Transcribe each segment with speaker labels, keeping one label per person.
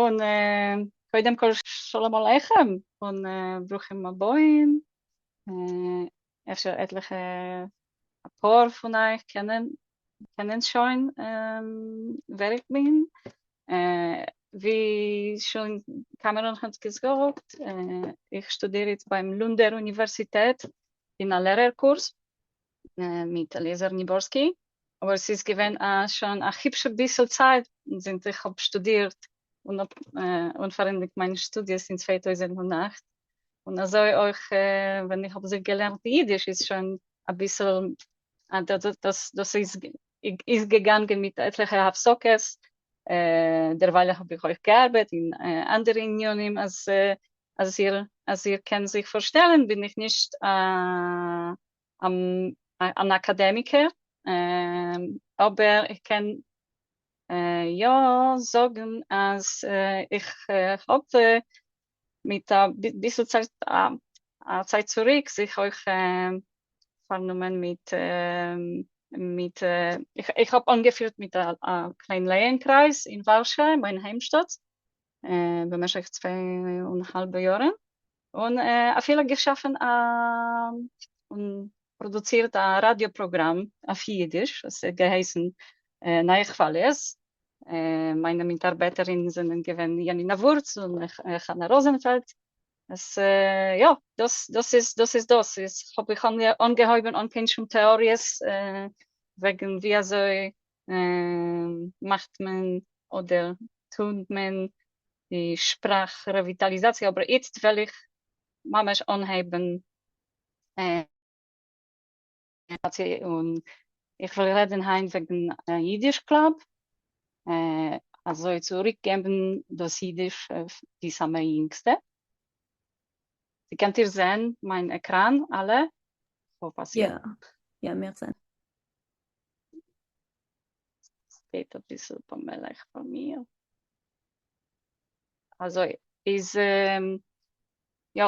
Speaker 1: און קודם כל שלום עליכם און ברוכים הבאים, אפשר עטליכע אפאר פון אייך קענען קענען שוין ווער איך בין, ווי שוין קאמעראן האט געזאגט, איך שטודיר איצט ביים לונדער אוניווערסיטעט אין א לערער קורס מיט אליעזר ניבורסקי, אבער ס'איז געווען א שוין א היפשע ביסל צייט זינט איך האב שטודירט און און פארענדיגט מיינע שטודיעס אין 2008, און אזוי אויך ווען איך האב זיך געלערנט אידיש איז שוין אביסל דאס דאס איז איז געגאנגען מיט עטליכע הפסקות, דערווייל האב איך אויך געארבעט אין אנדערע עניינים, אז אז איר אז איר קענט זיך פארשטעלן בין איך נישט אן אקאדעמיקער, אבער איך קען יא זאגן אז איך האב מיט א ביסל צייט א צייט צוריק זיך אויך פארנומען מיט מיט איך האב אנגעפירט מיט א קליין לייען-קרייז אין ווארשע, מיין היימשטאט, במשך צוויי און האלבע יארן, און אפילו געשאפן א און פראדוצירט א ראדיא פראגראם אויף אידיש וואס האט געהייסן נייע כוואליעס, מיינע מיטארבעטערין זענען געווען יאנינא ווארץ און חנה ראזענפעלד, אז יא, דאס דאס איז דאס איז דאס, איז האב איך אנגעהויבן אן קיין שום טעאריעס וועגן ווי אזוי מאכט מען אדער טוט מען די שפראך רעוויטאליזאציע, אבער איצט וועל איך ממש אנהייבן און איך וועל רעדן היינט וועגן אידיש קלאב, אזוי צוריקגעבן דאס אידיש די סאמע יונגסטע. קענט איר זען מיין עקראן אלע? כ'האף אז יא.
Speaker 2: יא, יא מיר זען.
Speaker 1: ס'גייט אביסל פאמעליך פאר מיר. אזוי איז יא,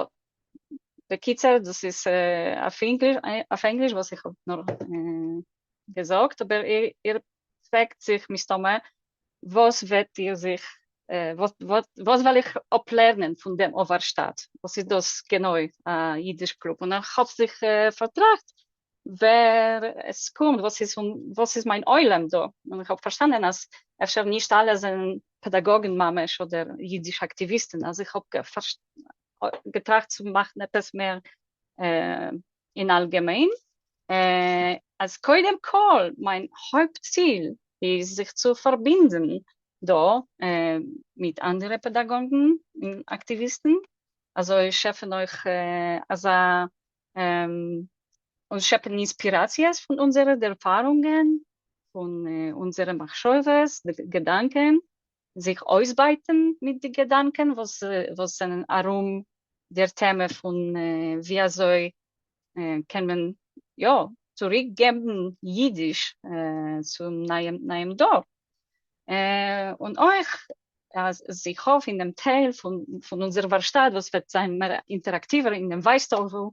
Speaker 1: בקיצור דאס איז אויף ענגליש, אויף ענגליש וואס איך האב נאר געזאגט, אבער איר פרעגט זיך מסתמא וואס וועט איר זיך, וואס וועל איך אפלערנען פון דעם ווארשטאט, וואס איז דאס גענוי א אידיש קלוב, און איך האב זיך פארטראכט ווער עס קומט, וואס איז וואס איז מיין עולם דא, און איך האב פארשטאנען אז אפשר נישט אלע זענען פעדאגאגן ממש אדער אידיש אקטיוויסטן, אז איך האב געטראכט צו מאכן עפעס מער אין אלגעמיין, אז קודם כל מיין הויפט ציל איז זיך צו פארבינדן דא מיט אנדערע פעדאגאגן און אקטיוויסטן, אזוי שעפן אויך אזא און שעפן אינספיראציעס פון אונזערע ערפארונגען, פון אונזערע מחשבות, געדאנקען, זיך אויסבייטן מיט די געדאנקען וואס וואס זענען ארום דער טעמע פון ווי אזוי קען מען יא צוריק געבן אידיש צום נייעם נייעם דור. און אויך אז איך האף אין דעם טייל פון פון אונזער ווארשטאט וואס וועט זיין מער אינטעראקטיווער אין דעם ווייסטאוול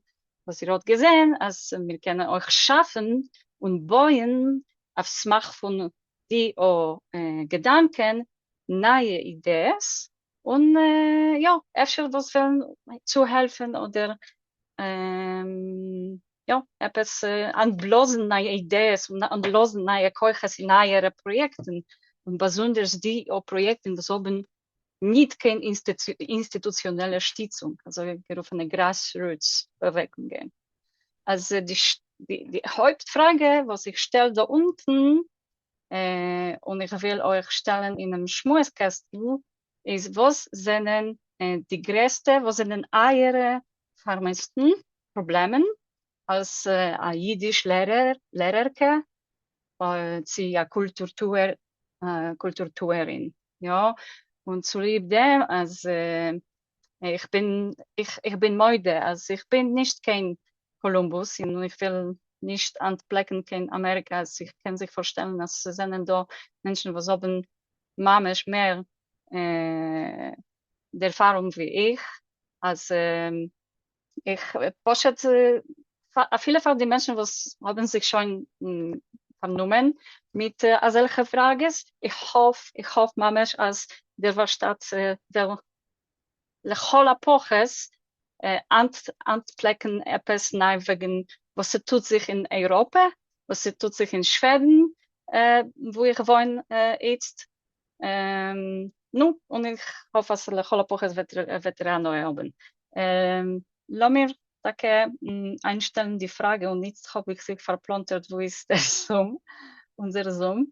Speaker 1: וואס איר האט געזען אז מיר קענען אויך שאפן און בויען אויף סמך פון די או געדאנקען נייע אידעעס און יא אפשר וואס וועלן צוהעלפן אדער יא עפעס אנטבלאזן נייע אידעעס און אנטבלאזן נייע כוחות אין אייערע פראיעקטן און באזונדערס די או פראיעקטן וואס האבן ניט קיין אינסטיטוציאנעלע שטיצונג, אזוי גערופענע grassroots באוועגונגען. אז די די הויפט פראגע וואס איך שטעל דא אונטן, און איך וויל אויך שטעלן אינעם שמועס קעסטל, איז וואס זענען די גרעסטע, וואס זענען אייערע פארמעסטן, פראבלעמען, אלס א אידיש לערער, לערערקע, צי א קולטור טוער, קולטור טוערין, יא, און צוליב דעם אז איך בין, איך בין מודה אז איך בין נישט קיין קאלומבוס און איך וויל נישט אנטפלעקן קיין אמעריקא אז איך קען זיך פארשטעלן אז ס'זענען דא מענטשן וואס האבן ממש מער ערפארונג ווי איך, אז איך פשוט אפילו פאר די מענטשן וואס האבן זיך שוין פארנומען מיט אזעלכע פראגעס, איך האף, איך האף ממש אז דער ווארשטאט וועל לכל הפחות אנטפלעקן עפעס ניי וועגן וואס ס'טוט זיך אין אייראפע, וואס ס'טוט זיך אין שוועדן וואו איך וואוין איצט, נו, און איך האף אז לכל הפחות וועט איר הנאה האבן. לאמיר טאקע איינשטעלן די פראגע, און איצט האב איך זיך פארפלאנטערט וואו איז דער זום, אונזער זום.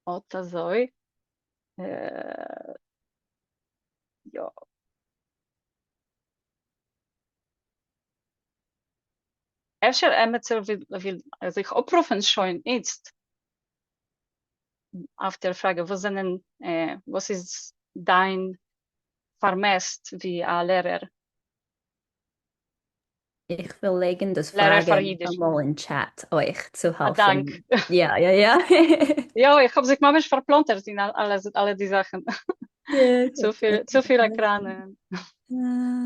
Speaker 1: אט אזוי. יא. אפשר עמעצער וויל זיך אפרופן שוין איצט אויף דער פראגע וואס זענען וואס איז דיין פארמעסט ווי א לערער?
Speaker 2: איך וויל לייגן דאס
Speaker 1: לערער
Speaker 2: פראגע
Speaker 1: פאר אידיש.
Speaker 2: אמאל אין טשעט אויך צו
Speaker 1: א
Speaker 2: העלפן.
Speaker 1: דאנק.
Speaker 2: יא יא יא.
Speaker 1: יא, איך האב זיך ממש פארפלאנטערט אין אלע די זאכן. צופיל צופיל עקראנען.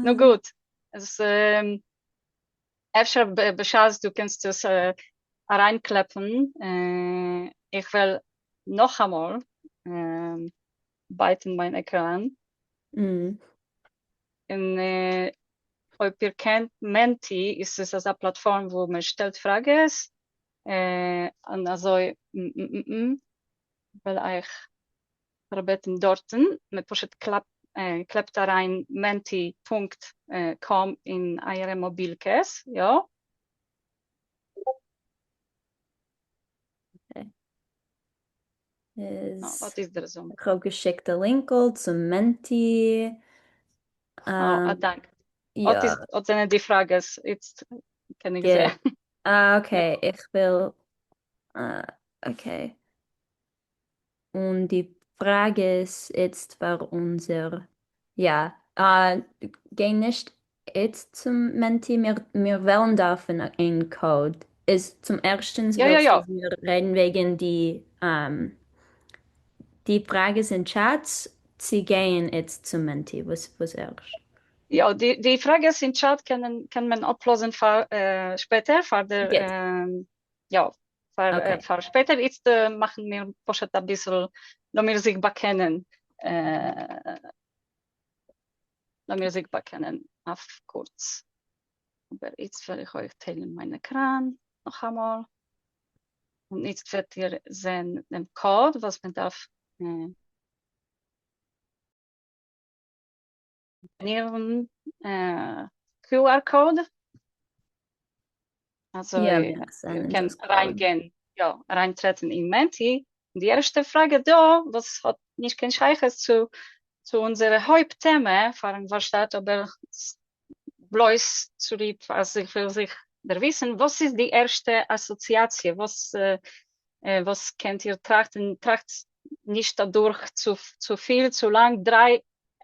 Speaker 1: נו גוט. עס אפשר בשעת דו קענסט עס אריינקלעפן, איך וועל נאכאמאל בייטן מיין עקראן. און אויב איר קענט מענטי איז עס אזא פלאטפארם וואו מען שטעלט פראגעס און אזוי וועל איך פארבעטן דארטן, מען פשוט קלעפט אריין מענטי פונקט com אין אייערע מאבילקעס, יא?
Speaker 2: איז
Speaker 1: אט איז דער זום.
Speaker 2: איך האב געשיקט א לינקל צום מענטי.
Speaker 1: א דאנק.
Speaker 2: יא.
Speaker 1: אט איז, אט זענען די פראגעס, איצט קען איך זען.
Speaker 2: גוט. okay, איך וויל, okay. און די פראגעס איצט פאר אונזער, יא, גיי נישט איצט צום מענטי, מיר וועלן דארפן איין code. איז צום ערשטנס
Speaker 1: יא יא
Speaker 2: ווילסטו
Speaker 1: יא.
Speaker 2: מיר רעדן וועגן די די פראגעס אין טשעטס, צו גייען איצט צום מענטי, וואס וואס ערשט?
Speaker 1: יא, די די פראגעס אין טשעט קענען קען מען אפלאזן פאר שפעטער, פאר דער
Speaker 2: גוט.
Speaker 1: יא, פאר
Speaker 2: okay.
Speaker 1: פאר שפעטער, איצט מאכן מיר פשוט אביסל, לאמיר זיך באקענען, לאמיר זיך באקענען אויף קורץ. אבער איצט וועל איך אויך טיילן מיין עקראן נאכאמאל, און איצט וועט איר זען דעם code וואס מען דארף סקאנירן QR code, אזוי איר קענט אריינגיין, יא, אריינטרעטן אין מענטי. די ערשטע פראגע דא, וואס האט נישט קיין שייכות צו צו אונזערע הויפט טעמע פארן ווארשטאט, אבער בלויז צוליב אז איך וויל זיך דערוויסן, וואס איז די ערשטע אסאציאציע, וואס וואס קענט איר טראכטן, טראכט נישט אדורך צו פיל, צו לאנג, דריי,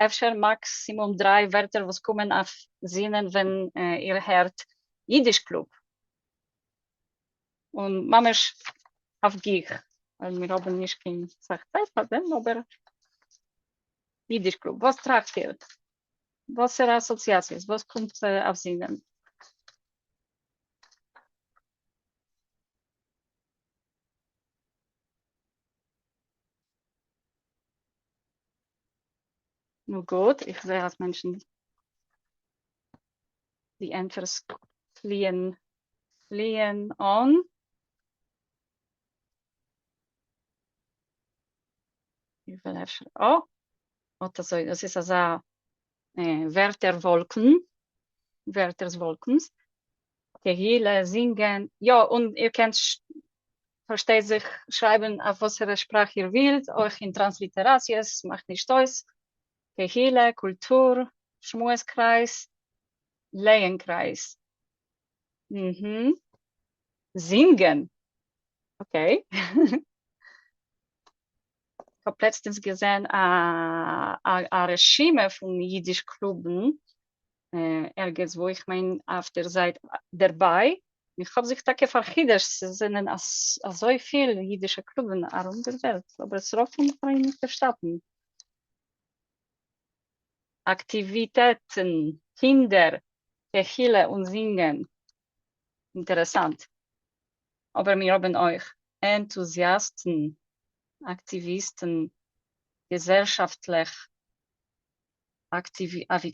Speaker 1: אפשר מאקסימום דריי ווערטער וואס קומען אויף זינען ווען איר הערט אידיש קלוב. און ממש אויף גיך, ווייל מיר האבן נישט קיין סאך צייט פאר דעם, אבער אידיש קלוב, וואס טראכט איר? וואסערע אסאציאציעס? וואס קומט אויף זינען? נו גוט, איך זע אז מענטשן די ענטפערס פליען פליען אן. איך וועל אפשר, אה, אט אזוי, דאס איז אזא ווערטער וואלקן, ווערטערס וואלקנס, קהילה, זינגען, יא, און איר קענט פארשטייט זיך שרייבן אויף וואסערע שפראך איר ווילט, אויך אין טראנסליטעראציעס, מאכט נישט אויס, קהילה, קולטור, שמועס קרייז, לייען קרייז. זינגען! okay. כ'האב לעצטענס געזען א רשימה פון אידיש קלובן ערגעץ וואו, איך מיין אויף דער זייט דערביי, און כ'האב זיך טאקע פאר'חידוש'ט, ס'זענען אזויפיל אידישע קלובן ארום דער וועלט, אבער ס'רוב פון פאראייניגטע שטאטן. אקטיוויטעטן, קינדער, קהילה און זינגען. אינטערעסאנט. אבער מיר האבן אויך ענטוזיאסטן, אקטיוויסטן, געזעלשאפטלעך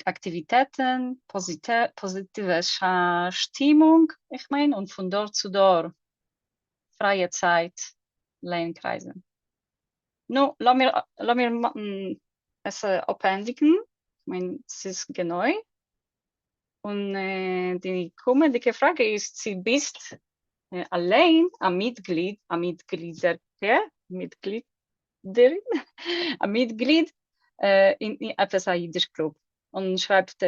Speaker 1: אקטיוויטעטן, פאזיטיווע שטימונג, איך מיין, און פון דור צו דור, פרייע צייט, לייען-קרייזן. נו, לאמיר לאמיר עס אפענדיגן, כ'מיין ס'איז גענוי. און די קומענדיגע פראגע איז צו ביסט אליין א מיטגליד, א מיטגלידערקע, מיטגלידערין, א מיטגליד אין עפעס א אידיש קלוב, און שרייבט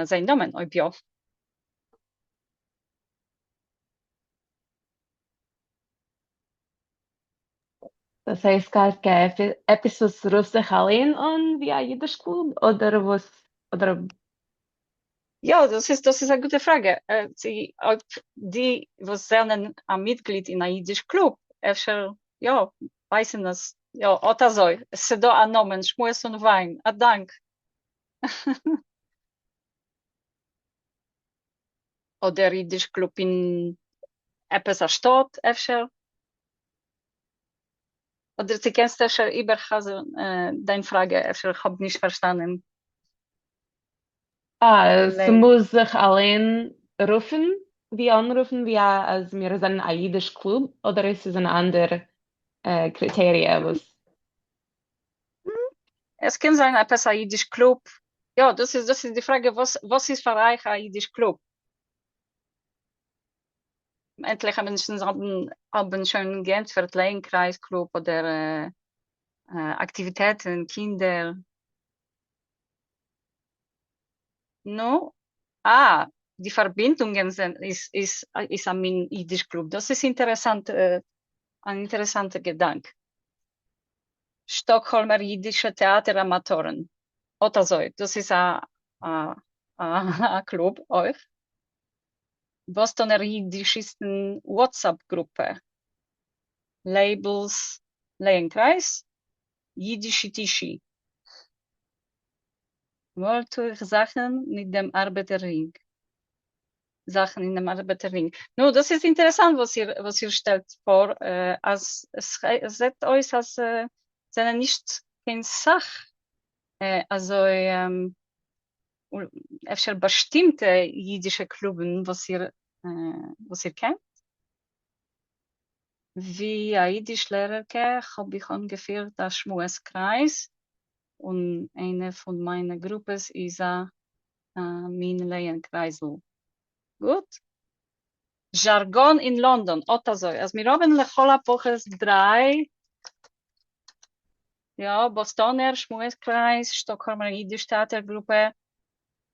Speaker 1: זיין נאמען אויב יא.
Speaker 3: דאס הייסט קארקע, עפעס וואס רופט זיך אליין אן ווי א אידיש קלוב אדער וואס אדער.
Speaker 1: יא, דאס איז א גוטע פראגע, צו אויב די וואס זענען א מיטגליד אין א אידיש קלוב אפשר יא ווייסן אז יא אט אזוי, עס איז דא א נאמען שמועס און וויין, א דאנק. אדער אידיש קלוב אין עפעס א שטאט אפשר. אדער צו קענסט אפשר איבערחזר'ן דיין פראגע, אפשר איך האב נישט פארשטאנען.
Speaker 3: אה, ס'מוז זיך אליין רופן ווי אנרופן ווי א אז מיר זענען א אידיש קלוב אדער עס איז אן אנדער קריטעריע וואס.
Speaker 1: עס קען זיין עפעס א אידיש קלוב, יא דאס איז די פראגע וואס איז פאר אייך א אידיש קלוב? עטליכע מענטשן האבן שוין געענטפערט לייען-קרייז קלוב אדער אקטיוויטעטן, קינדער. נו, אה, די פארבינדונגען זענען איז א מין אידיש קלוב, דאס איז אינטערעסאנט, אן אינטערעסאנטע געדאנק. שטאקהאלמער אידישע טעאטער אמאטארן, אט אזוי, דאס איז א קלוב אויך. באסטאנער יידישיסטן וואטסעפפ גרופע, לייבל'ס לייען-קרייז, יידישי טישי. אמאל טו איך זאכן מיט דעם ארבעטער רינג. זאכן אין דעם ארבעטער רינג. נו, דאס איז אינטערעסאנט וואס איר שטעלט פאר, אז עס זעט אויס אז זענען נישט קיין סך אזוי אפשר באשטימטע אידישע קלובן וואס איר קענט? ווי א אידיש לערערקע האב איך אנגעפירט א שמועס קרייז, און איינע פון מיינע גרופעס איז א מין לייען קרייזל. גוט. זשארגאן אין לאנדאן, אט אזוי, אז מיר האבן לכל הפחות דריי, יא, באסטאנער שמועס קרייז, שטאקהאלמער אידיש טעאטער גרופע,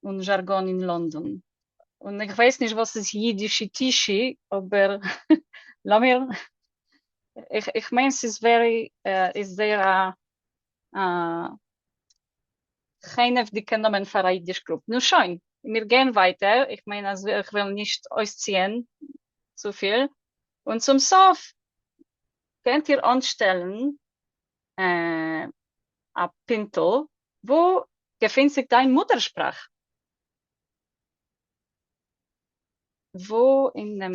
Speaker 1: און זשארגאן אין לאנדאן. און איך ווייס נישט וואס איז יידישי טישי, אבער לאמיר, איך מיין ס'איז very, איז זייער א חנעוודיקע נאמען פאר א אידיש קלוב. נו שוין, מיר גייען ווייטער, איך מיין אז איך וועל נישט אויסציען צופיל. און צום סוף קענט איר אנשטעלן א פינטל וואו געפינט זיך דיין מוטערשפראך? וואו אינעם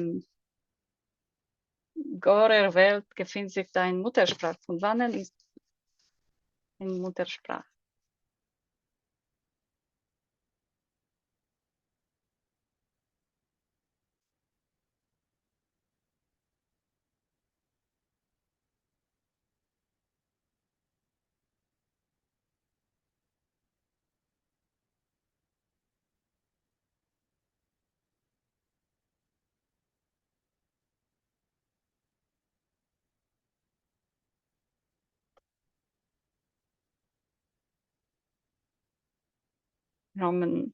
Speaker 1: גארער וועלט געפינט זיך דיין מוטערשפראך? פון וואנען איז דיין מוטערשפראך? מיר האבן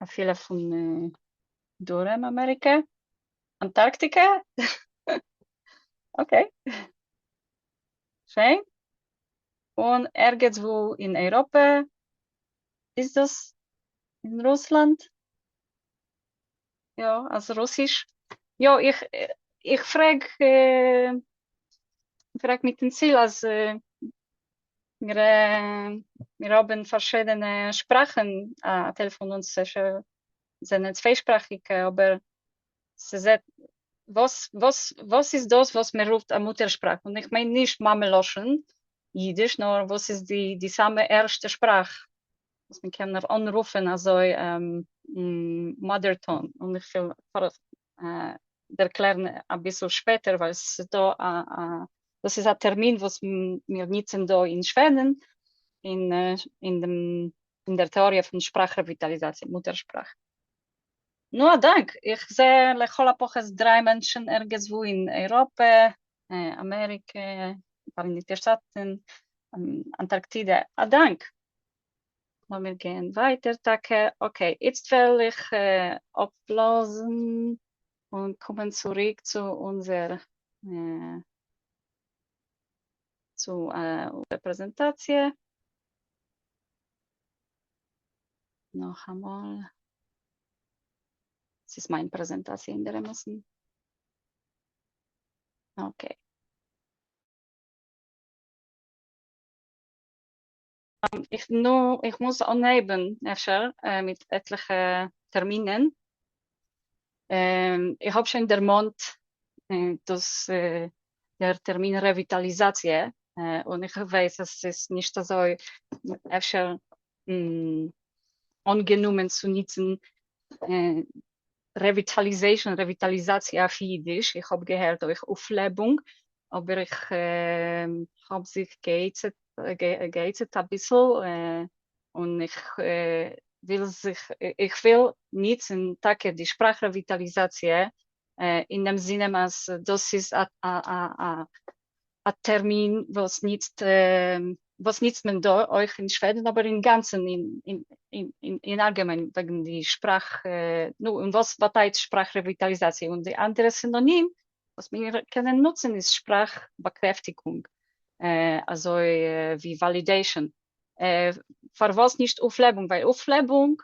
Speaker 1: אפילו פון דרום אמעריקע, אנטארקטיקע, okay, שיין, און ערגעץ וואו אין אייראפע, איז דאס אין רוסלאנד? יא, אז רוסיש, יא, איך פרעג, פרעג מיטן ציל אז מיר האבן פארשידענע שפראכן, א טייל פון אונז זענען צוויישפראכיגע, אבער ס'זעט וואס וואס וואס איז דאס וואס מען רופט א מוטערשפראך? און איך מיין נישט מאמע לשון אידיש, נאר וואס איז די די סאמע ערשטע שפראך וואס מען קען אנרופען אזוי mother tongue, און איך וויל פאר ערקלערן אביסל שפעטער ווייל ס'איז דא א א דאס איז א טערמין וואס מיר ניצן דא אין שוועדן אין אין דעם אין דער טעאריע פון שפראך רעוויטאליזאציע, מוטערשפראך. נו, א דאנק. איך זע לכל הפחות דריי מענטשן ערגעץ וואו אין אייראפע, אמעריקע, פאראייניגטע שטאטן, אנטארקטידע. א דאנק. לאמיר גיין ווייטער טאקע. Okay, איצט וועל איך אפלאזן און קומען צוריק צו אונזער צו אונזער פרעזענטאציע. נאכאמאל. ס'איז מיין פרעזענטאציע אין דער אמת'ן. Okay. איך נו, איך מוז אנהייבן אפשר מיט עטליכע טערמינען. איך האב שוין דערמאנט דאס דער טערמין רעוויטאליזאציע, און איך ווייס אז ס'איז נישט אזוי אפשר אנגענומען צו ניצן revitalization, רעוויטאליזאציע אויף אידיש, איך האב געהערט אויך אויפלעבונג, אבער איך האב זיך גע'עצה'ט אביסל און איך וויל זיך, איך וויל ניצן טאקע די שפראך רעוויטאליזאציע אין דעם זינען אז דאס איז א טערמין וואס ניצט וואס ניצט מען דא אויך אין שוועדן אבער אינגאנצן אין אלגעמיין וועגן די שפראך, נו און וואס באטייט שפראך רעוויטאליזאציע און די אנדערע סינאנים וואס מיר קענען נוצן איז שפראך באקרעפטיגונג אזוי ווי validation. פארוואס נישט אויפלעבונג? ווייל אויפלעבונג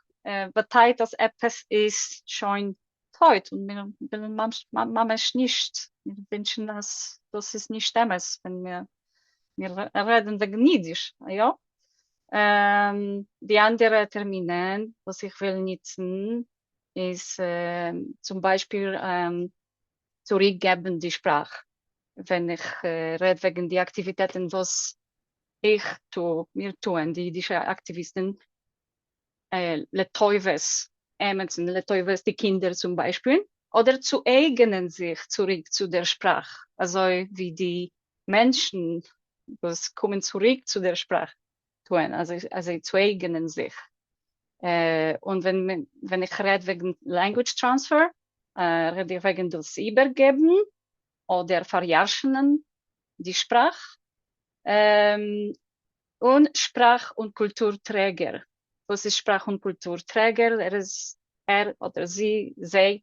Speaker 1: באטייט אז עפעס איז שוין טויט און מיר ווילן ממש נישט, מיר ווינטשן אז דאס איז נישט אמת ווען מיר רעדן וועגן אידיש, יא? די אנדערע טערמינען וואס איך וויל ניצן איז צום ביישפיל צוריקגעבן די שפראך, ווען איך רעד וועגן די אקטיוויטעטן וואס איך טו, מיר טוען, די אידישע אקטיוויסטן, לטובת עמעצן, לטובת די קינדער צום ביישפיל, אדער צו אייגענען זיך צוריק צו דער שפראך, אזוי ווי די מענטשן וואס קומען צוריק צו דער שפראך טוען, אז זיי צואייגענען זיך. און ווען איך רעד וועגן language transfer, רעד איך וועגן דאס איבערגעבן אדער פאריארשענען די שפראך, און שפראך און קולטור טרעגער. וואס איז שפראך און קולטור טרעגער? ער איז, ער אדער זי, זיי,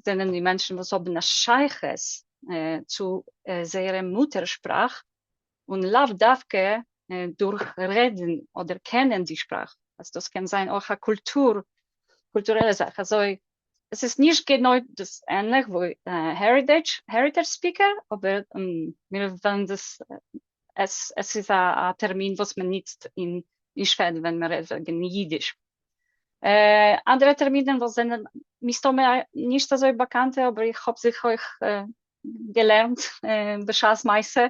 Speaker 1: זענען די מענטשן וואס האבן א שייכות צו זייערע מוטער שפראך, און לאו דווקא דורך רעדן אדער קענען די שפראך, אז דאס קען זיין אויך א קולטור, קולטורעלע זאך, אזוי עס איז נישט גענוי דאס ענליך ווי heritage, heritage speaker, אבער מיר וועלן דאס, עס עס איז א טערמין וואס מען ניצט אין אין שוועדן ווען מען רעדט וועגן אידיש. אנדערע טערמינען וואס זענען מסתמא נישט אזוי באקאנטע אבער איך האב זיך אויך געלערנט בשעת מעשה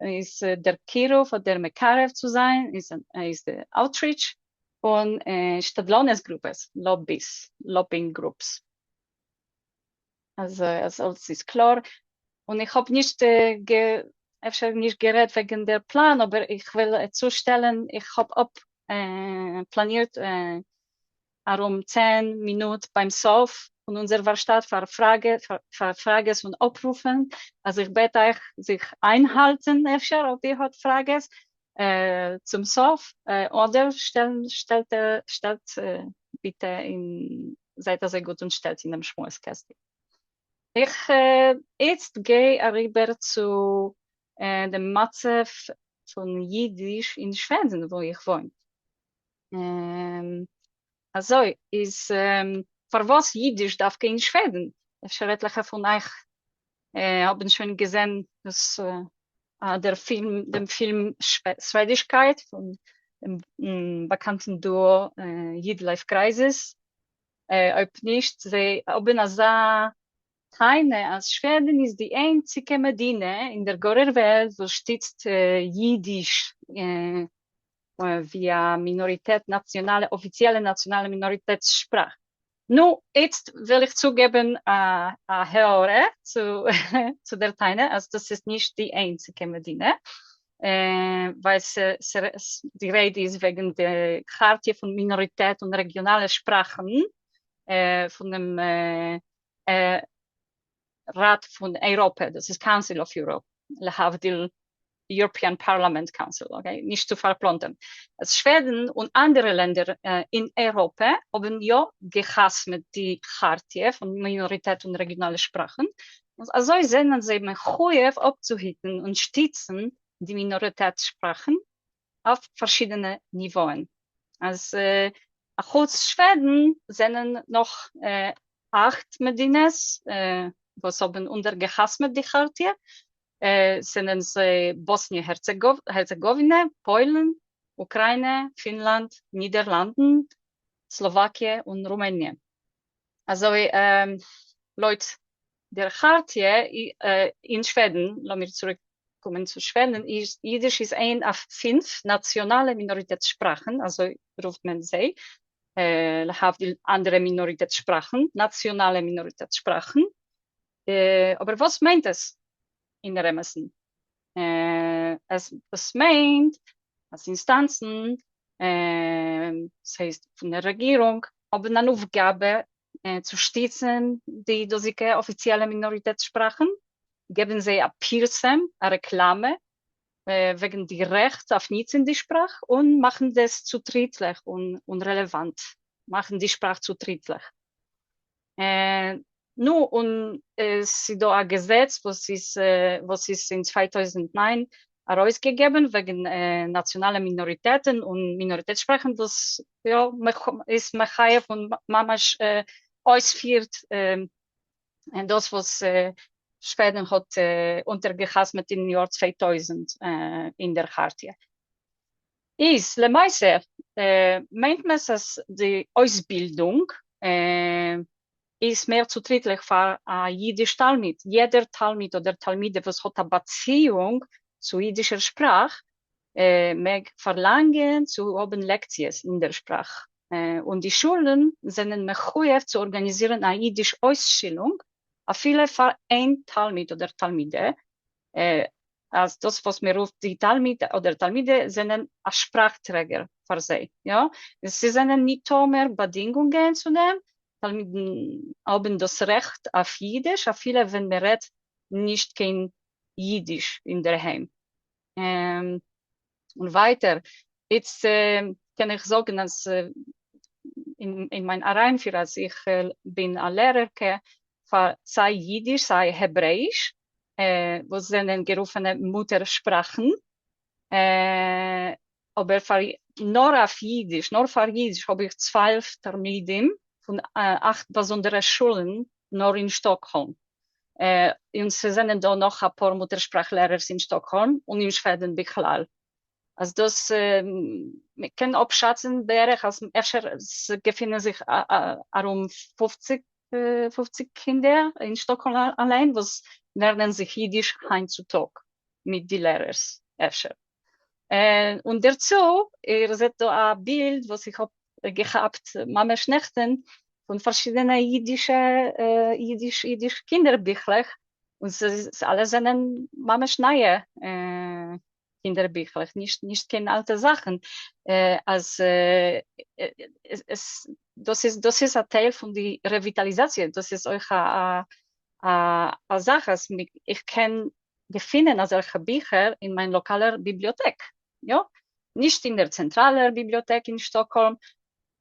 Speaker 1: איז דער קירוב אדער מקרב צו זיין איז די outreach און שתדלנות גרופעס, lobbies, lobbying groups. אז אז אלס איז קלאר, און איך האב נישט אפשר נישט גערעדט וועגן דער פלאן, אבער איך וויל צושטעלן, איך האב אפ פלאנירט ארום 10 מינוט ביים סוף פון אונזער ווארשטאט פאר פראגע, פאר פראגעס און אפרופן, אז איך בעט אייך זיך איינהאלטן אפשר אויב איר האט פראגעס צום סוף, אדער שטעלן, שטעלט, שטעלט ביטע אין, זייט אזוי גוט און שטעלט אינעם שמועס קעסטל. איך איצט גיי אריבער צו דעם מצב פון אידיש אין שוועדן וואו איך וואוין. אזוי איז פארוואס אידיש דווקא אין שוועדן? אפשר עטליכע פון אייך האבן שוין געזען דאס דער פילם, דעם פילם סוועדישקייט פון דעם באקאנטן דואו Yid Life Crisis. אויב נישט, זיי האבן אזא. טענה אז שוועדן איז די איינציגע מדינה אין דער גארער וועלט וואס שטיצט אידיש ווי א מינאריטעט נאציאנאלע אפיציעלע נאציאנאלע מינאריטעט שפראך. נו, איצט וויל איך צוגעבן א הערה צו דער טענה אז דאס איז נישט די איינציגע מדינה, ווייל די רעדע איז וועגן די כארטיע פון מינאריטעט און רעגיאנאלע שפראכן פונעם ראט פון אייראפע, דאס איז Council of Europe, להבדיל European Parliament Council, okay, נישט צו פארפלאנטערן. אז שוועדן און אנדערע לענדער אין אייראפע האבן יא געחתמעט די כארטיע פון מינאריטעט און רעגיאנאלע שפראכן, און אזוי זענען זיי מחויב אפצוהיטן און שטיצן די מינאריטעט שפראכן אויף פארשידענע ניוואען. אז אחוץ שוועדן זענען נאך אכט מדינות וואס האבן אונטערגעחתמעט די כארטיע, זענען זיי באסניע הערצעגאווינע, פוילן, אוקריינע, פינלאנד, נידערלאנדן, סלאוואקיע און רומעניע. אזוי לויט דער כארטיע אין שוועדן, לאמיר צוריק קומען צו שוועדן, אידיש איז איין אויף פינף נאציאנאלע מינאריטעט שפראכן, אזוי רופט מען זיי, להבדיל אנדערע מינאריטעט שפראכן, נאציאנאלע מינאריטעט שפראכן. אבער וואס מיינט עס אין דער אמת'ן? עס דאס מיינט אז אינסטאנצן, דאס הייסט פון דער רעגירונג, האבן אן אויפגאבע צו שטיצן די דאזיגע אפיציעלע מינאריטעט שפראכן, געבן זיי א פירסום, א רעקלאמע, וועגן די רעכט אויף ניצן די שפראך, און מאכן דאס צוטריטליך און רעלעוואנט, מאכן די שפראך צוטריטליך. נו, און ס'איז דא א געזעץ וואס איז וואס איז אין 2009 ארויסגעגעבן וועגן נאציאנאלע מינאריטעטן און מינאריטעט שפראכן וואס יא איז מחייב און ממש אויספירט דאס וואס שוועדן האט אונטערגעחתמעט אין יאר 2000 אין דער כארטיע. איז למעשה מיינט מען אז די אויסבילדונג איז מער צוטריטליך פאר א אידיש תלמיד, יעדער תלמיד אדער תלמידה וואס האט א באציאונג צו אידישער שפראך מעג פארלאנגען צו האבן לעקציעס אין דער שפראך, און די שולן זענען מחויב צו ארגאניזירן א אידיש אויסשילונג אפילו פאר איין תלמיד אדער תלמידה, אז דאס וואס מען רופט די תלמיד אדער תלמידה זענען א שפראך טרעגער פאר זיי, יא, ס'זענען ניטא מער באדינגונגען צו דעם, תלמידים האבן דאס רעכט אויף אידיש אפילו ווען מען רעדט נישט קיין אידיש אינדערהיים. און ווייטער, איצט קען איך זאגן אז אין מיין אריינפיר אז איך בין א לערערקע פאר סיי אידיש סיי העברעאיש, וואס זענען גערופענע מוטער שפראכן, אבער פאר נאר אויף אידיש, נאר פאר אידיש האב איך 12 תלמידים פון אכט באזונדערע שולן נאר אין שטאקהאלם. און ס'זענען דא נאך אפאר מוטערשפראך לערערס אין שטאקהאלם און אין שוועדן בכלל. אז דאס מ'קען אפשאצן בערך אז אפשר ס'געפינען זיך ארום 50 50 קינדער אין שטאקהאלם אליין וואס לערנען זיך אידיש היינט צו טאג מיט די לערערס אפשר. און דערצו, איר זעט דא א בילד וואס איך האב געכאפט ממש נעכטן פון פארשידענע אידישע אידיש אידיש קינדער ביכלעך, און ס'איז אלע זענען ממש נייע קינדער ביכלעך, נישט נישט קיין אלטע זאכן, אז עס דאס איז דאס איז א טייל פון די רעוויטאליזאציע, דאס איז אויך א א זאך אז איך קען געפינען אזעלכע ביכער אין מיין לאקאלער ביבליאטעק, יא, נישט אין דער צענטראלער ביבליאטעק אין שטאקהאלם,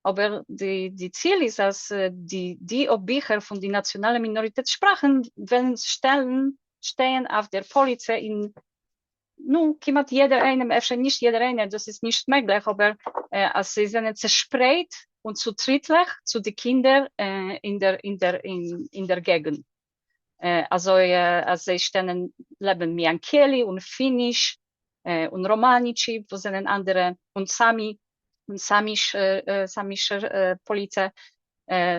Speaker 1: אבער די די ציל איז אז די די ביכער פון די נאציאנאלע מינאריטעט שפראכן וועלן שטעלן שטייען אויף דער פאליצע אין נו, כמעט יעדער איינעם, אפשר נישט יעדער איינער, דאס איז נישט מעגליך, אבער אז זיי זענען צעשפרייט און צוטריטליך צו די קינדער אין דער אין דער אין דער געגנט. אזוי אז זיי שטענען לעבן מיאנקעלי און פיניש און ראמאניטשי וואס זענען אנדערע און סאמי און סאמיש סאמישער פאליצע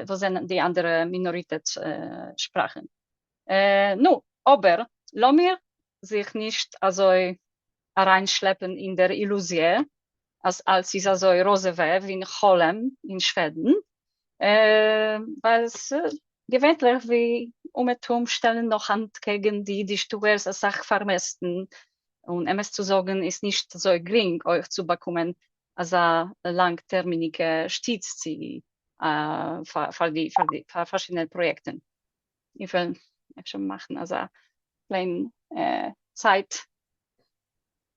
Speaker 1: וואס זענען די אנדערע מינאריטעט שפראכן. נו, אבער לאמיר זיך נישט אזוי אריינשלעפן אין דער אילוזיע אז אלץ איז אזוי ראזעווע ווי אין חלום אין שוועדן, ווייל געווענטליך ווי אומעטום שטעלן נאך אנטקעגן די אידיש טוערס אסאך פארמעסטן, און אמת צו זאגן איז נישט אזוי גרינג אויך צו באקומען אזא לאנג טערמיניגע שטיץ צו פאר די פאר פארשידענע פראיעקטן. איך וועל אפשר מאכן אזא קליין צייט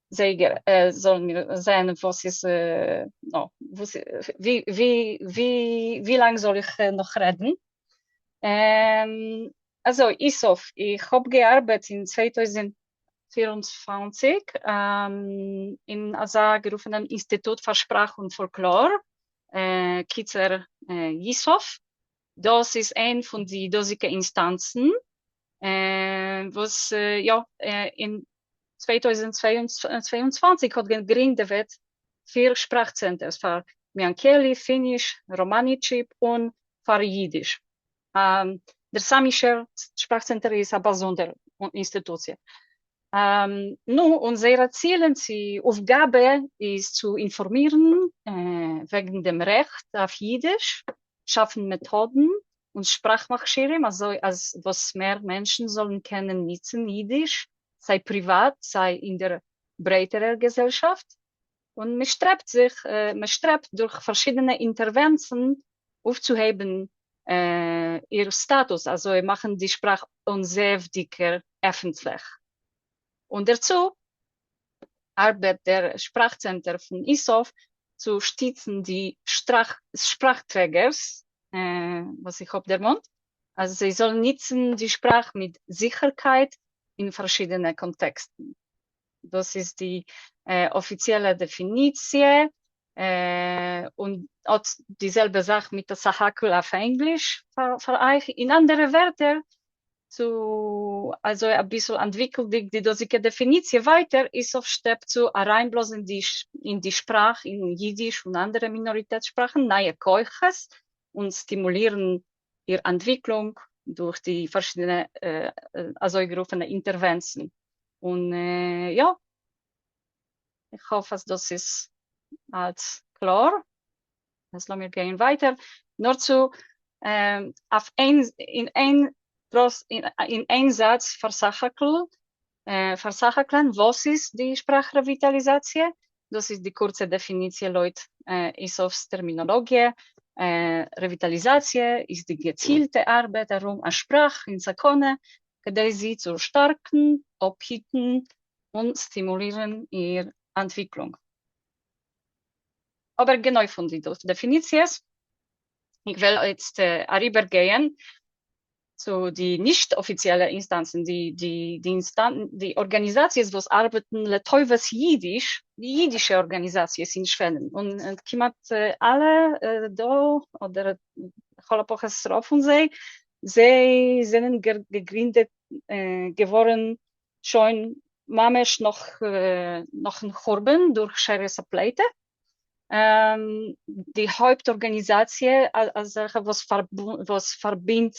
Speaker 1: זייגער זאלן מיר זען וואס איז נא וואס ווי ווי ווי ווי לאנג זאל איך נאך רעדן. אזוי איסוף איך האב געארבעט אין 2024 אין אזא גערופענעם אינסטיטוט פאר שפראך און פאלקלאר, קיצר ייסוף, דאס איז איין פון די דאזיגע אינסטאנצן וואס יא אין 2022 האט געגרינדעוועט פיר שפראך צענטערס פאר מיאנקעלי, פיניש, ראמאניטשיפ און פאר אידיש. דער סאמישער שפראך צענטער איז א באזונדער אינסטיטוציע. נו, און זייערע צילן צו אויפגאבע איז צו אינפארמירן וועגן דעם רעכט אויף אידיש, שאפן מעטאדן און שפראך מכשירים אזוי אז וואס מער מענטשן זאלן קענען ניצן אידיש, סיי פריוואט סיי אין דער ברייטערער געזעלשאפט, און מען שטרעבט זיך, מען שטרעבט דורך פארשידענע אינטערווענצן אויפצוהייבן איר סטאטוס, אזוי מאכן די שפראך אנזעעוודיגער עפנטליך. און דערצו ארבעט דער שפראך צענטער פון איסוף צו שטיצן די שפראך טרעגערס וואס איך האב דערמאנט, אז זיי זאלן ניצן די שפראך מיט זיכערקייט אין פארשידענע קאנטעקסטן. דאס איז די אפיציעלע דעפיניציע, און אט די זעלבע זאך מיט א סך הכל אויף ענגליש פאר אייך. אין אנדערע ווערטער, צו אזוי אביסל אנטוויקלדיג די דאזיגע דעפיניציע ווייטער, איסוף שטרעבט צו אריינבלאזן אין די שפראך, אין אידיש און אנדערע מינאריטעט שפראכן, נייע כוחות און סטימולירן איר אנטוויקלונג דורך די פארשידענע אזויגערופענע אינטערווענצן. און יא, איך האף אז דאס איז אלץ קלאר. אז לאמיר גיין ווייטער, נאר צו אויף איין, אין איין אין איין זאץ פאר סך הכל, פאר סך הכל'ען, וואס איז די שפראך רעוויטאליזאציע? דאס איז די קורצע דעפיניציע לויט איסופ'ס טערמינאלאגיע, רעוויטאליזאציע איז די געצילטע ארבעט ארום א שפראך אין סכנה, כדי זי צו שטארקן, אפהיטן און סטימולירן איר אנטוויקלונג. אבער גענוי פון די דעפיניציעס. איך וועל איצט אריבערגייען צו די נישט אפיציעלע אינסטאנצן, די די די די ארגאניזאציעס וואס ארבעטן לטובת אידיש, די אידישע ארגאניזאציעס אין שוועדן, און כמעט אלע דא, אדער לכל הפחות רוב פון זיי, זיי זענען געגרינדעט געווארן שוין ממש נאך נאכן חורבן דורך שארית הפליטה. די הויפט ארגאניזאציע אזעלכע וואס וואס פארבינדט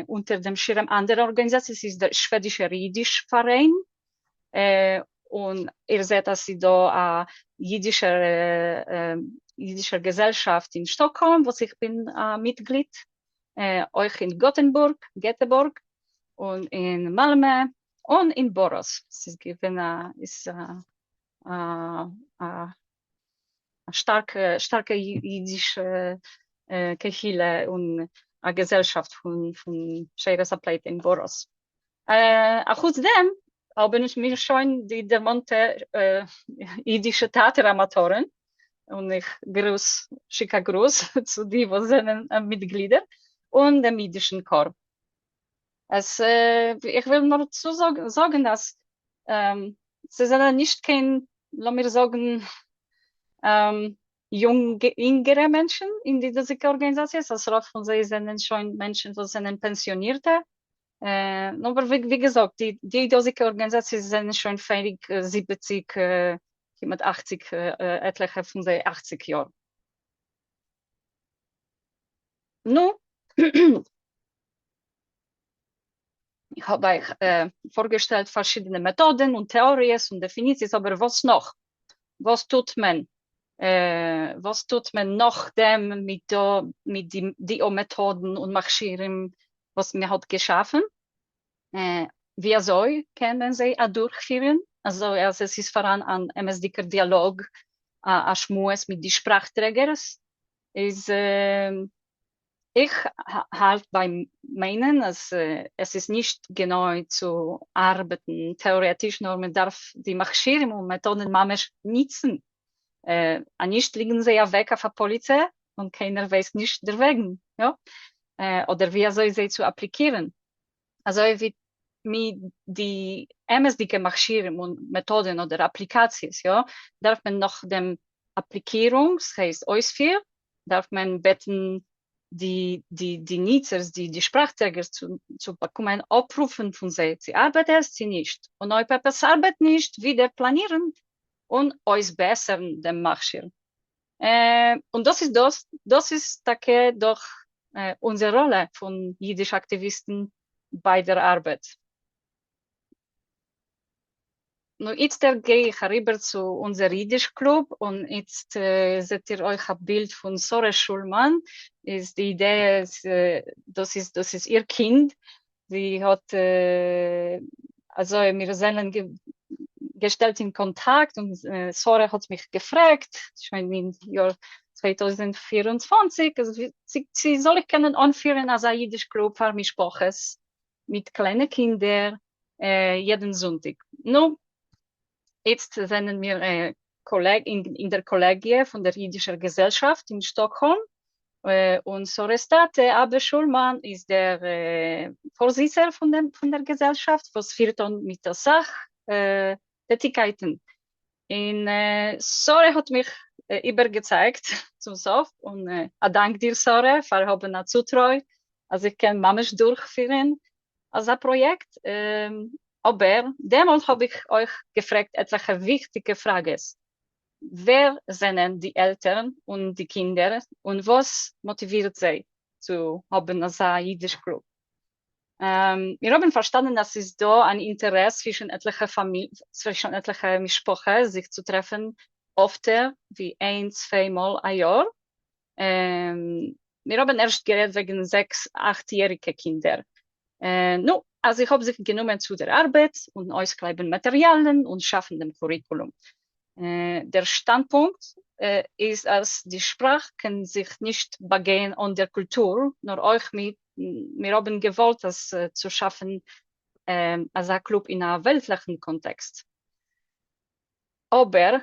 Speaker 1: אונטער דעם שירעם אנדערע ארגאניזאציעס איז דער שוועדישער אידיש פאראיין, און איר זעט אז ס'איז דא א אידישער אידישער געזעלשאפט אין שטאקהאלם וואס איך בין א מיטגליד, אויך אין גאטענבורג, געטעבורג, און אין מאלמע, און אין באראס, ס'איז געווען א איז א א שטארקע שטארקע אידישע קהילה און א געזעלשאפט פון פון שארית הפליטה אין באראס. אחוץ דעם האבן מיר שוין די דערמאנטע אידישע טעאטער אמאטארן, און איך גרוס, שיק א גרוס צו די וואס זענען מיטגלידער, און דעם אידישן כאר. עס, איך וויל נאר צוזאגן אז ס'זענען נישט קיין, לאמיר זאגן, יונגערע מענטשן אין די דאזיגע ארגאניזאציעס, אז רוב פון זיי זענען שוין מענטשן וואס זענען פענסיאנירטע, אבער ווי געזאגט, די דאזיגע ארגאניזאציעס זענען שוין פעהיג 70, כמעט 80, עטליכע פון זיי 80 יאר. נו. איך האב אייך פארגעשטעלט פארשידענע מעטאדן און טעאריעס און דעפיניציעס, אבער וואס נאך? וואס טוט מען? וואס טוט מען נאכדעם מיט דא מיט די די א מעטאדן און מכשירים וואס מען האט געשאפן? ווי אזוי קען מען זיי אדורכפירן אזוי אז עס איז פאראן אן אמת'דיגער דיאלאג, א שמועס מיט די שפראך-טרעגערס? איז איך האלט ביים מיינען אז עס איז נישט גענוי צו ארבעטן טעארעטיש נאר מען דארף די מכשירים און מעטאדן ממש ניצן, אנישט ליגן זיי אוועק אויף א פאליצע און קיינער ווייסט נישט דערוועגן, יא? אדער ווי אזוי זיי צו אפליקירן. אזוי ווי מיט די אמת'דיגע מכשירים און מעטאדן אדער אפליקאציעס, יא, דארף מען נאך דעם אפליקירונג, ס'הייסט אויספיר, דארף מען בעטן די די די ניצערס, די די שפראך-טרעגערס צו צו באקומען אפרופן פון זיי צו ארבעט עס צו נישט, און אויב עפעס ארבעט נישט ווידער פלאנירן און אויסבעסערן דעם מכשיר. און דאס איז דאס, דאס איז טאקע דאך אונזער ראלע פון אידיש אקטיוויסטן ביי דער ארבעט. נו, איצטער גיי איך אריבער צו אונזער אידיש קלוב, און איצט זעט איר אויך א בילד פון שרה שולמאן, איז די אידעע איז דאס איז דאס איז איר קינד, זי האט אזוי מיר זענען געשטעלט אין קאנטאקט און שרה האט מיך געפרעגט שוין אין יאר 2024 צו זאל איך קענען אנפירן אזא אידיש קלוב פאר משפחות מיט קליינע קינדער יעדן זונטאג. נו, איצט זענען מיר אין דער קאלעגיע פון דער אידישער געזעלשאפט אין שטאקהאלם, און שרה'ס טאטע אבא שולמאן איז דער פארזיצער פון דער געזעלשאפט וואס פירט אן מיט אסאך טעטיקייטן. און שרה האט מיך איבערגעצייגט צום סוף, און א דאנק דיר שרה פאר האבן א צוטרוי אז איך קען ממש דורכפירן אזא פראיעקט, אבער דעמאלט האב איך אויך געפרעגט עטליכע וויכטיגע פראגעס, ווער זענען די עלטערן און די קינדער און וואס מאטיווירט זיי צו האבן אזא אידיש קלוב? מיר האבן פארשטאנען אז ס'איז דא אן אינטערעס צווישן עטליכע צווישן עטליכע משפחות זיך צו טרעפן אפטער ווי איין צוויי מאל א יאר, מיר האבן ערשט גערעדט וועגן זעקס אכט יעריגע קינדער. נו, אז איך האב זיך גענומען צו דער ארבעט און אויסקלייבן מאטעריאלן און שאפן דעם קוריקולום. דער שטאנדפונקט איז אז די שפראך קען זיך נישט באגיין אן דער קולטור, נאר אויך מיר האבן געוואלט אז צו שאפן אזא קלוב אין א וועלטליכן קאנטעקסט. אבער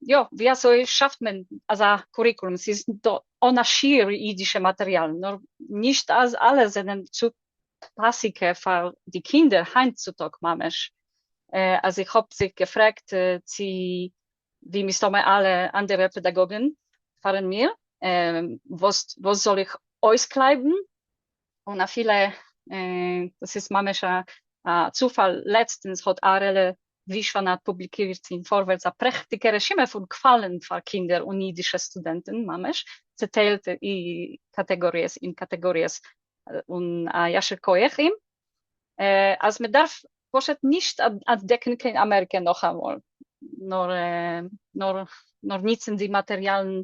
Speaker 1: יא, ווי אזוי שאפט מען אזא קוריקולום? ס'איז דא אן א שיעור אידישע מאטעריאלן, נאר נישט אז אלע זענען צו פאסיגע פאר די קינדער היינט צו טאג ממש. אז איך האב זיך געפרעגט צו ווי מסתמא אלע אנדערע פעדאגאגן פארן מיר, וואס וואס זאל איך אויסקלייבן? און אפילו דאס איז ממש א צופאל, לעצטנס האט אהרעלע ווישוואנאט פובליקירט אין פארווערטס א פרעכטיגע רשימה פון קוואלן פאר קינדער און אידישע סטודענטן, ממש צעטיילט קאטעגאריעס אין קאטעגאריעס, און א יישר כח אים אז מען דארף פשוט נישט אנטדעקן קיין אמעריקע נאכאמאל, נאר נאר נאר ניצן די מאטעריאלן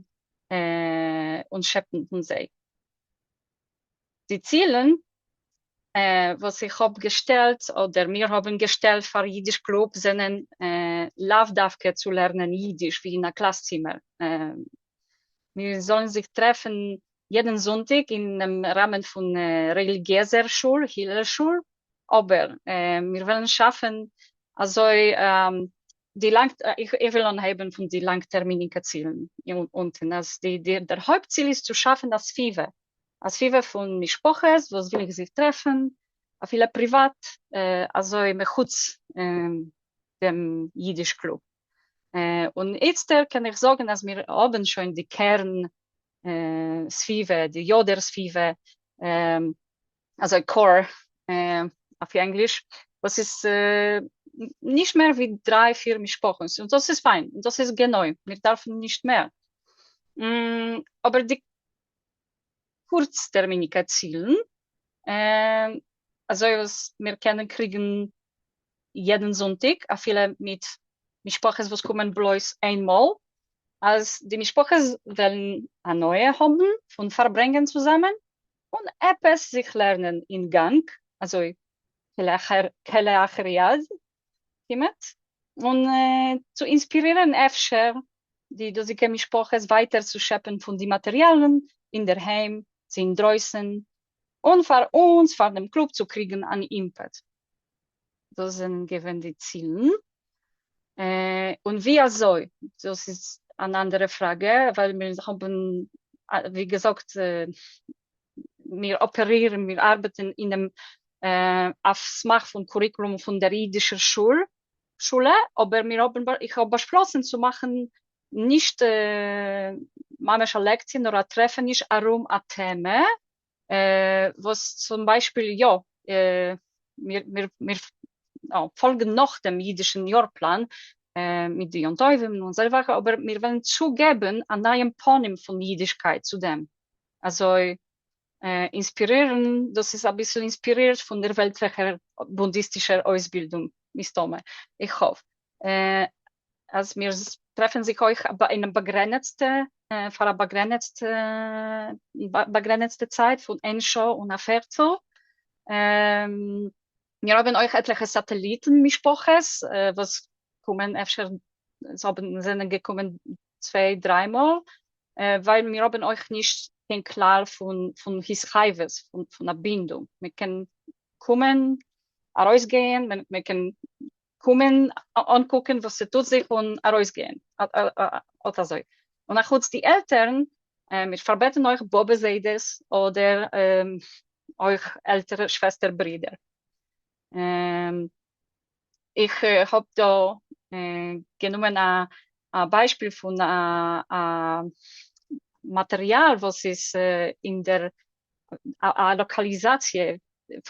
Speaker 1: און שעפן פון זיי. די צילן וואס איך האב געשטעלט אדער מיר האבן געשטעלט פאר אידיש קלוב זענען לאו דווקא צו לערנען אידיש ווי אין א קלאס צימער. מיר זאלן זיך טרעפן יעדן זונטאג אינעם ראמען פון רעליגיעזער שול, הלל שול, אבער מיר וועלן שאפן אזוי די לאנג, איך וויל אנהייבן פון די לאנג טערמיניגע צילן אונטן, אז די דער הויפט ציל איז צו שאפן א סביבה, א סביבה פון משפחות וואס ווילן זיך טרעפן, אפילו פריוואט, אזוי מחוץ דעם אידיש קלוב. און איצטער קען איך זאגן אז מיר האבן שוין די קערן סביבה, די יאדער סביבה, אזוי core אויף ענגליש, וואס איז נישט מער ווי דריי פיר משפחות, און דאס איז פיין, און דאס איז גענוי, מיר דארפן נישט מער. אבער די קורצטערמיניגע צילן. אזוי וואס מיר קענען קריגן יעדן זונטאג, אפילו מיט משפחות וואס קומען בלויז איין מאל, אז די משפחות וועלן הנאה האבן פון פארברענגען צוזאמען און עפעס זיך לערנען אין גאנג, אזוי כלאחר יד כמעט, און צו אינספירירן אפשר די דאזיגע משפחות ווייטער צו שעפן פון די מאטעריאלן אינדערהיים צו אינדרויסן, און פאר אונז פאר דעם קלוב צו קריגן אן אימפעט. דאס זענען געווען די צילן. און ווי אזוי, דאס איז אן אנדערע פראגע, ווייל מיר האבן, ווי געזאגט, מיר אפערירן, מיר ארבעטן אינעם אויף סמך פון קוריקולום פון דער אידישער שול, שולע, אבער מיר האבן, איך האב באשלאסן צו מאכן נישט ממש א לעקציע, נאר א טרעפעניש ארום א טעמע, וואס צום ביישפיל יא, מיר מיר מיר פאלגן נאך דעם אידישן יארפלאן מיט די יום טובים און אזוי ווייטער, אבער מיר וועלן צוגעבן א נייעם פנים פון אידישקייט צו דעם, אזוי אינספירירן, דאס איז אביסל אינספירירט פון דער וועלטליכער בונדיסטישער אויסבילדונג, מסתמא, איך האף אז מיר טרעפן זיך אויך אין א באגרענעצטע, פאר א באגרענעצטע, באגרענעצטע צייט פון איין שעה און א פערטל. מיר האבן אויך עטליכע סאטעליטן משפחות וואס קומען אפשר, האבן, זענען געקומען צוויי דריי מאל, ווייל מיר האבן אויך נישט קיין כלל פון פון התחייבות, פון פון א בינדונג, מען קען קומען, ארויסגייען, מען קען קומען אנקוקען וואס ס'טוט זיך און ארויסגייען, אט אזוי. און אחוץ די עלטערן, מיר פארבעטן אויך באבע זיידעס אדער אויך עלטערע שוועסטער ברידער. איך האב דא גענומען א ביישפיל פון א מאטעריאל וואס איז אין דער א לאקאליזאציע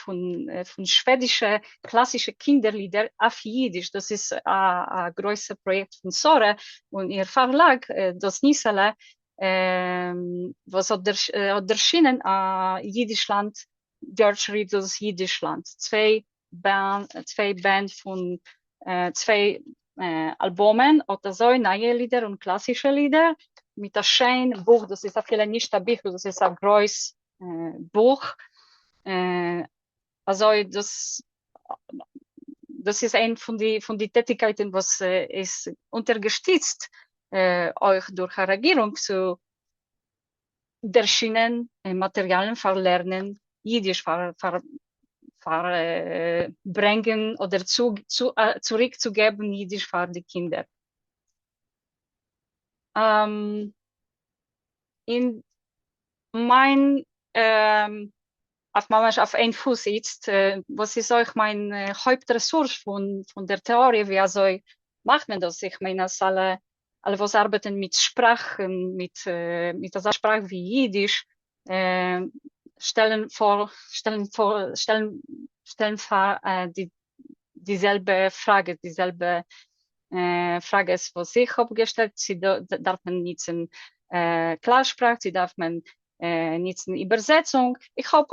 Speaker 1: פון שוועדישע קלאסישע קינדער לידער אויף אידיש, דאס איז א גרויסע פראיעקט פון שרה און איר פארלאג דאס ניסעלע וואס האט ערשינען א אידישלאנד, דזשארדזש רידל'ס אידישלאנד, צוויי צוויי בענד פון צוויי אלבומען, אט אזוי נייע לידער און קלאסישע לידער, מיט א שיין בוך, דאס איז אפילו נישט א ביכל, דאס איז א גרויס בוך, אזוי דאס דאס איז איין פון די פון די טעטיקייטן וואס איז אונטערגעשטיצט אויך דורך א רעגירונג צו דערשינען מאטעריאלן פאר לערנען אידיש, פאר פאר פאר ברענגען אדער צו צוריק צו געבן אידיש פאר די קינדער. אין מיין אויף ממש אויף איין פוס איצט, וואס איז אויך מיין הויפט רעסורס פון פון דער טעאריע ווי אזוי מאכט מען דאס, איך מיין אז אלע אלע וואס ארבעטן מיט שפראך און מיט מיט אזא שפראך ווי אידיש שטעלן פאר שטעלן פאר שטעלן שטעלן פאר די די זעלבע פראגע די זעלבע פראגעס וואס איך האב געשטעלט, צו דארף מען ניצן כלל שפראך, צו דארף מען ניצן איבערזעצונג, איך האב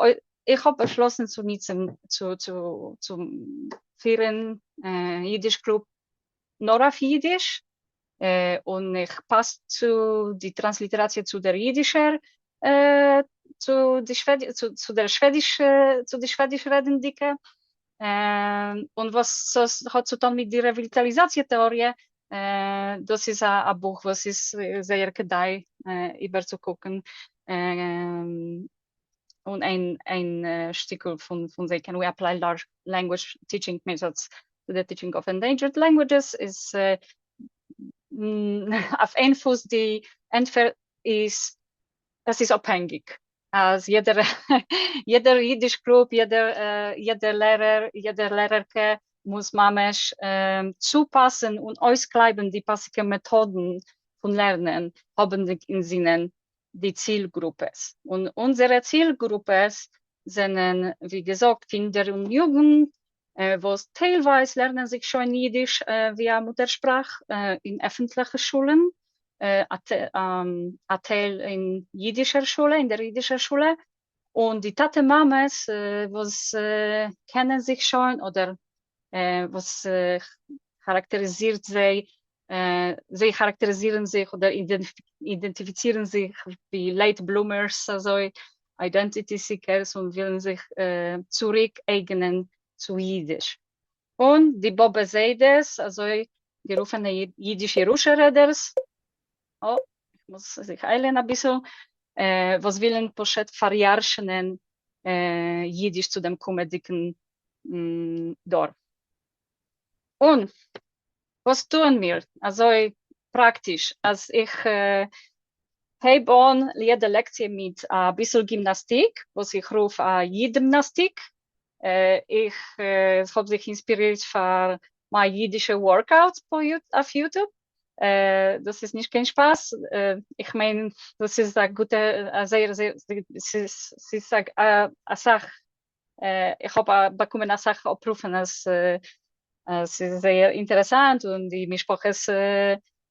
Speaker 1: איך האב באשלאסן צו ניצן צו צו צו פירן אידיש קלוב נאר אויף אידיש, און איך פאס צו די טראנסליטעראציע צו דער אידישער צו די צו דער שוועדיש צו די שוועדיש רעדנדיקע, און וואס האט צו טון מיט די רעוויטאליזאציע טעאריע, דאס איז א בוך וואס איז זייער כדאי איבערצוקוקן, און איין איין שטיקל פון פון זיי Can we apply large language teaching methods to the teaching of endangered languages איז אויף איין פוס די ענטפער איז עס איז אפהענגיג אז יעדער יעדער אידיש קלוב יעדער יעדער לערער יעדער לערערקע מוז ממש צופאסן און אויסקלייבן די פאסיגע מעטאדן פון לערנען האבנדיג אינזינען די ציל גרופעס, און אונזערע ציל גרופעס זענען ווי געזאגט קינדער און יוגנט וואס טיילווייז לערנען זיך שוין אידיש ווי א מוטער שפראך אין עפנטליכע שולן, א טייל אין אידישער שולע, אין דער אידישער שולע. און די טאטע מאמעס וואס קענען זיך שוין אדער וואס כאראקטעריזירט זיי, זיי כאראקטעריזירן זיך אדער אידענטיפיצירן זיך ווי late bloomers אזוי, identity seekers און ווילן זיך צוריק אייגענען צו אידיש. און די באבע זיידעס, אזוי גערופענע אידיש ירושה רעדערס, אה, איך מוז זיך איילען אביסל, וואס ווילן פשוט פאריארשענען אידיש צו דעם קומעדיגן דור. און וואס טוען מיר אזוי פראקטיש אז איך הייב אן יעדע לעקציע מיט אביסל גימנאסטיק וואס איך רוף א אידמנאסטיק, איך האב זיך אינספירירט פאר מיין אידישע workouts אויף YouTube, דאס איז נישט קיין שפאס, איך מיין דאס איז א גוטע א זייער זייער ס'איז אסאך איך האב באקומען אסאך אפרופן אז ס'איז זייער אינטערעסאנט און די משפחות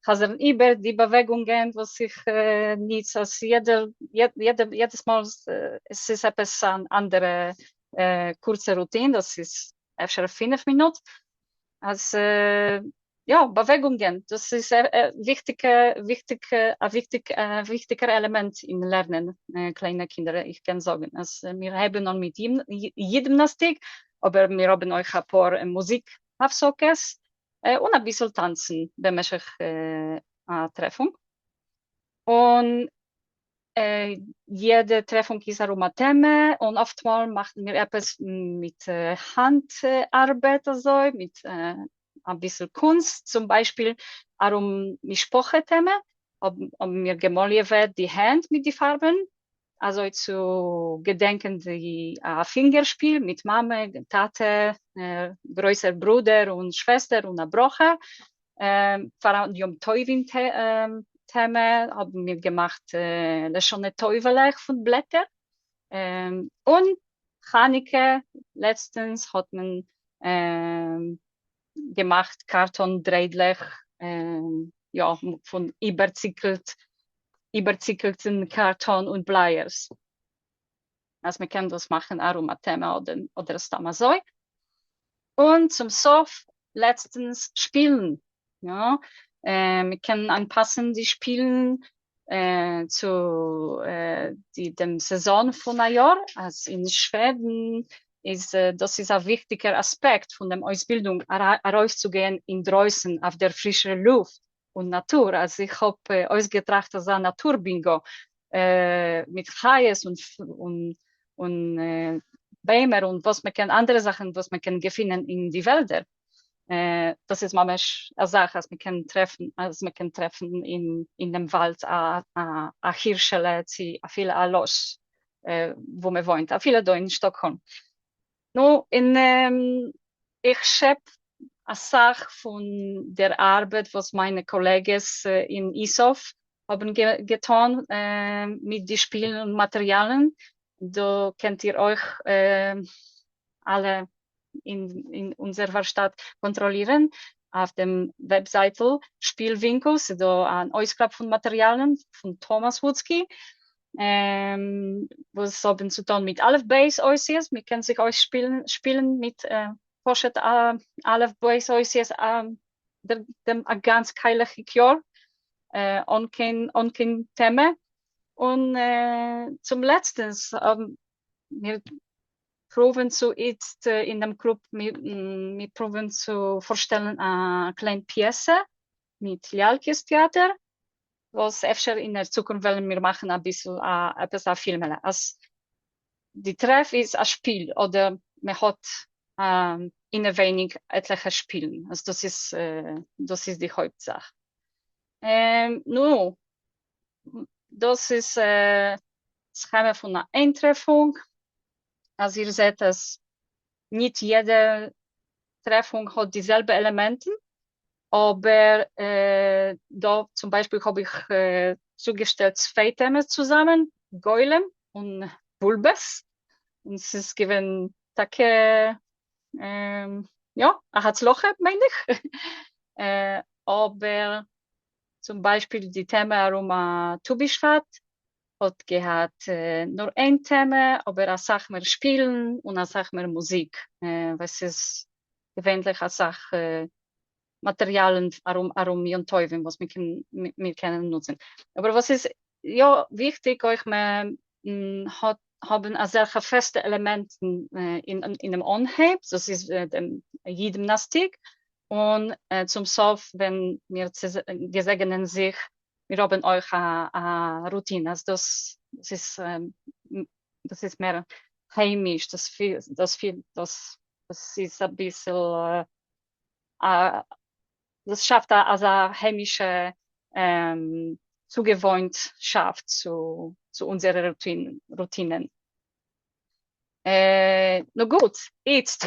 Speaker 1: חזר'ן איבער די באוועגונגען וואס איך ניץ אז יעדער יעדעס מאל עס איז עפעס אן אנדערע קורצע routine דאס איז אפשר 5 מינוט אז יא, באוועגונגען, דאס איז וויכטיגע, וויכטיג, א וויכטיג, וויכטיגער עלעמענט אין לערנען קליינע קינדער, איך קען זאגן אז מיר הייבן אן מיט יידמנאסטיק, אבער מיר האבן אויך אפאר מוזיק הפסקות, און אביסל טאנצן במשך א טרעפונג. און יעדע טרעפונג איז ארום א טעמע, און אפטמאל מאכן מיר עפעס מיט האנט ארבעט אזוי, מיט אביסל קונסט, צום ביישפיל ארום משפחה טעמע האבן מיר געמאליעוועט די הענט מיט די פארבן, אזוי צו געדענקען די א פינגער שפיל מיט מאמע, טאטע, גרויסער ברודער און שוועסטער און א ברכה. פאר א יום טובים טעמע האבן מיר געמאכט לשנה טובה'לעך פון בלעטער, און חנוכה לעצטענס האט מען געמאכט קארטאן דריידלעך, יא, פון איבערציקלט, איבערציקלטן קארטאן און בלייערס, אז מען קען דאס מאכן ארום א טעמע אדער סתם אזוי. און צום סוף לעצטנס שפילן, יא, מען קען אנפאסן די שפילן צו די דעם סעזאן פון א יאר, אז אין שוועדן איז דאס איז א וויכטיגער אספעקט פון דעם אויסבילדונג ארויסצוגיין אינדרויסן אויף דער פרישער לופט און נאטור, אז איך האב אויסגעטראכט אזא נאטור בינגא מיט חיות און און ביימער און וואס מען קען אנדערע זאכן וואס מען קען געפינען אין די וועלדער, דאס איז ממש א זאך אז מען קען טרעפן אז מען קען טרעפן אין אין דעם וואלד א א הירשעלע צו אפילו א לאש וואו מען וואוינט אפילו דא אין שטאקהאלם. נו, און איך שעפ אסאך פון דער ארבעט וואס מיינע קאלעגעס אין איסוף האבן געטאן מיט די שפילן און מאטעריאלן, דא קענט איר אויך אלע אין אונזער ווארשטאט קאנטראלירן אויף דעם וועבזייטל שפיל-ווינקל, ס'איז דא אן אויסקלאפ פון מאטעריאלן פון טאמאס וואודסקי וואס האבן צו טון מיט אלף בית אותיות, מען קען זיך אויסשפילן שפילן מיט פשוט אלף בית אותיות דעם א גאנץ קיילעכיג יאר אן קיין אן קיין טעמע, און צום לעצטענס האבן מיר פרואוון צו איצט אין דעם קלוב מיר פרואוון צו פארשטעלן א קליין פיעסע מיט ליאלקעס טעאטער, וואס אפשר אין דער צוקונפט וועלן מיר מאכן אביסל א עפעס א פילמעלע אז די טרעף איז א שפיל אדער מען האט אינעווייניג עטליכע שפילן אז דאס איז דאס איז די הויפט זאך. נו, דאס איז סכעמע פון א איינטרעפונג אז איר זעט אז ניט יעדע טרעפונג האט די זעלבע עלעמענטן, אבער דא צום ביישפיל האב איך צוגעשטעלט צוויי טעמעס צוזאמען, גולם און בולבעס, און ס'איז געווען טאקע יא א הצלחה מיין איך, אבער צום ביישפיל די טעמע ארום א ט"ו בשבט. האט געהאט נאר איין טעמע, אבער אסאך מער שפילן און אסאך מער מוזיק, ווייל ס'איז געווענליך אסאך מאטעריאלן ארום יום טובים וואס מיר קענען נוצן. אבער וואס איז יא וויכטיג אויך מען האט האבן אזעלכע פעסטע עלעמענטן אינעם אנהייב, דאס איז דעם יידמנאסטיק, און צום סוף ווען מיר געזעגענען זיך, מיר האבן אויך א רוטין, אז דאס איז דאס איז מער היימיש, דאס דאס דאס דאס איז אביסל דאס שאפט אזא היימישע צוגעוואוינטשאפט צו אונזערע רוטינען. נו גוט, איצט.